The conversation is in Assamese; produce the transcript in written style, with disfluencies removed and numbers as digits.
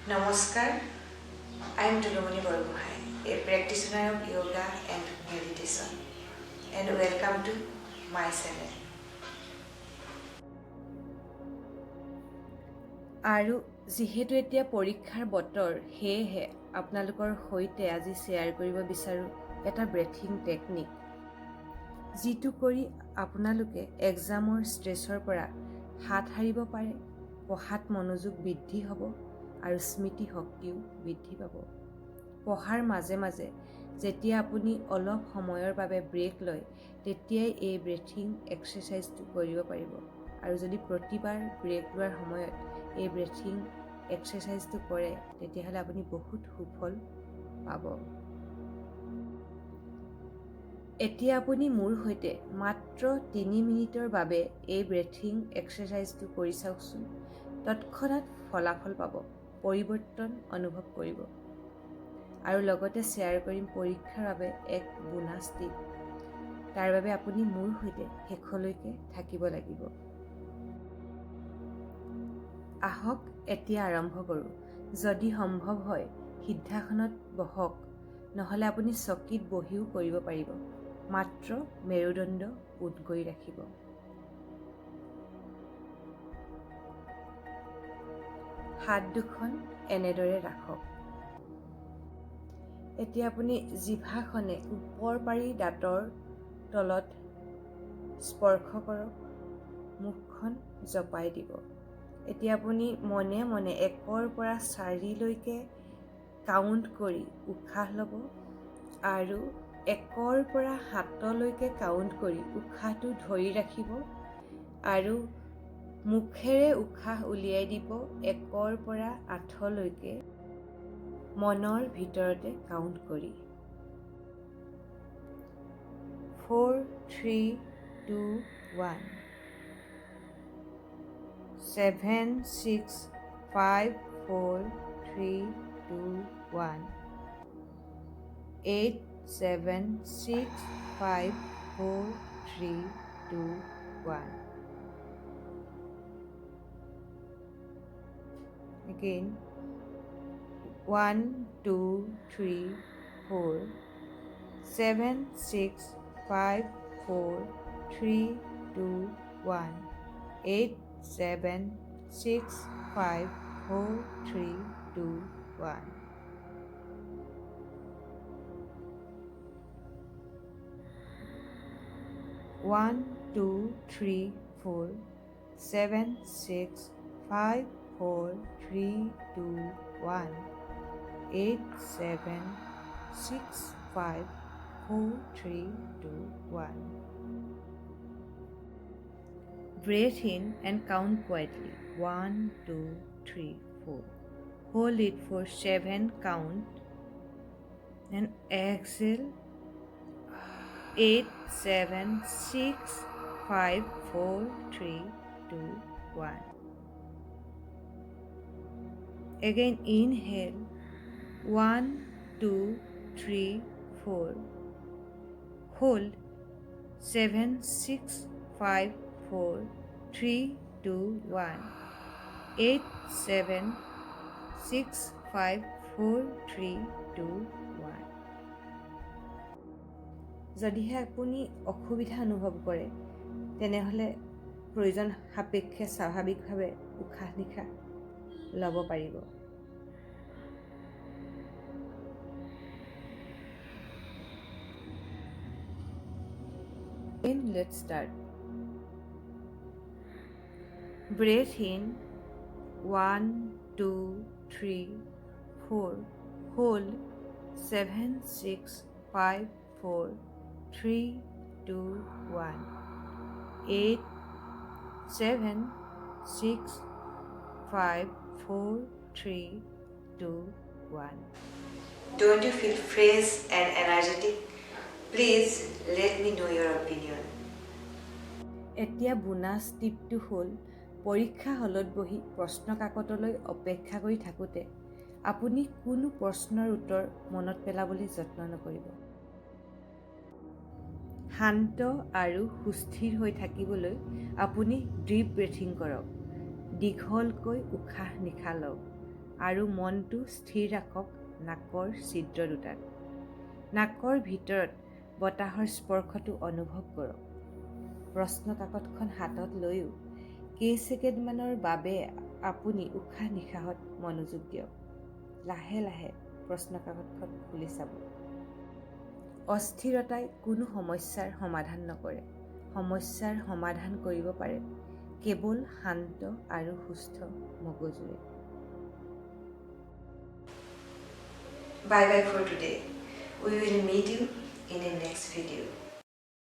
নমস্কাৰ, I am Dulumoni Borgohain, a practitioner of yoga and meditation, and welcome to my channel. আৰু যিহেতু এতিয়া পৰীক্ষাৰ বতৰ, সেয়েহে আপোনালোকৰ সৈতে আজি শ্বেয়াৰ কৰিব বিচাৰোঁ এটা ব্ৰেথিং টেকনিক, যিটো কৰি আপোনালোকে এক্সামৰ ষ্ট্ৰেছৰ পৰা হাত সাৰিব পাৰে, পঢ়াত মনোযোগ বৃদ্ধি হ'ব আৰু স্মৃতিশক্তিও বৃদ্ধি পাব। পঢ়াৰ মাজে মাজে যেতিয়া আপুনি অলপ সময়ৰ বাবে ব্ৰেক লয়, তেতিয়াই এই ব্ৰেথিং এক্সাৰচাইজটো কৰিব পাৰিব। আৰু যদি প্ৰতিবাৰ ব্ৰেক লোৱাৰ সময়ত এই ব্ৰেথিং এক্সাৰচাইজটো কৰে, তেতিয়াহ'লে আপুনি বহুত সুফল পাব। এতিয়া আপুনি মোৰ সৈতে মাত্ৰ 3 মিনিটৰ বাবে এই ব্ৰেথিং এক্সাৰচাইজটো কৰি চাওকচোন। তৎক্ষণাত ফলাফল পাব, পৰিৱৰ্তন অনুভৱ কৰিব। আৰু লগতে শ্বেয়াৰ কৰিম পৰীক্ষাৰ বাবে এক বোনাছ টিপ। তাৰ বাবে আপুনি মোৰ সৈতে শেষলৈকে থাকিব লাগিব। আহক, এতিয়া আৰম্ভ কৰোঁ। যদি সম্ভৱ হয়, সিদ্ধাসনত বহক, নহ'লে আপুনি চকীত বহিও কৰিব পাৰিব। মাত্ৰ মেৰুদণ্ড পোন কৰি ৰাখিব। হাত দুখন এনেদৰে ৰাখক। এতিয়া আপুনি জিভাখনে ওপৰ পাৰি দাঁতৰ তলত স্পৰ্শ কৰক। মুখখন জপাই দিব। এতিয়া আপুনি মনে মনে 1ৰ পৰা 4লৈকে কাউণ্ট কৰি উশাহ ল'ব আৰু 1ৰ পৰা 7লৈকে কাউণ্ট কৰি উশাহটো ধৰি ৰাখিব আৰু মুখেৰে উশাহ উলিয়াই দিব 1ৰ পৰা 8লৈকে মনৰ ভিতৰতে কাউণ্ট কৰি। 4, 3, 2, 1, 7, 6, 5, 4, 3, 2, 1, 8, 7, 6, 5, 4, 3, 2, 1. Again, 1, 2, 3, 4, 7, 6, 5, 4, 3, 2, 1, 8, 7, 6, 5, 4, 3, 2, 1. 1, 2, 3, 4, 7, 6, 5, 4, 3, 2, 1, 8, 7, 6, 5, 4, 3, 2, 1. Breathe in and count quietly. 1, 2, 3, 4. Hold it for 7 count and exhale. 8, 7, 6, 5, 4, 3, 2, 1. Again inhale. 1, 2, 3, 4. Hold. 7, 6, 5, 4, 3, 2, 1, 8, 7, 6, 5, 4, 3, 2, 1. যদিহে আপুনি অসুবিধা অনুভৱ কৰে, তেনেহ'লে প্ৰয়োজন সাপেক্ষে স্বাভাৱিকভাৱে উশাহ নিশাহ ল'ব পাৰিব। Then let's start. Breathe in. 1, 2, 3, 4. Hold. 7, 6, 5, 4, 3, 2, 1, 8, 7, 6, 5, 4, 3, 2, 1. Don't you feel fresh and energetic? Please let me know your opinion. এতিয়া বোনাছ টিপটো হ'ল, পৰীক্ষা হলত বহি প্ৰশ্ন কাকতলৈ অপেক্ষা কৰি থাকোঁতে আপুনি কোনো প্ৰশ্নৰ উত্তৰ মনত পেলাবলৈ যত্ন নকৰিব। শান্ত আৰু সুস্থিৰ হৈ থাকিবলৈ আপুনি ডিপ ব্ৰেথিং কৰক। দীঘলকৈ উশাহ নিশাহ লওক। আৰু মনটো স্থিৰ ৰাখক নাকৰ ছিদ্ৰ দুটাত। নাকৰ ভিতৰত বতাহৰ স্পৰ্শটো অনুভৱ কৰক। প্ৰশ্ন কাকতখন হাতত লৈও কেইছেকেণ্ডমানৰ বাবে আপুনি উশাহ নিশাহত মনোযোগ দিয়ক। লাহে লাহে প্ৰশ্ন কাকতখন খুলি চাব। অস্থিৰতাই কোনো সমস্যাৰ সমাধান নকৰে। সমস্যাৰ সমাধান কৰিব পাৰে কেৱল শান্ত আৰু সুস্থ মগজুৰে। Bye bye for today. We will meet you in a next video.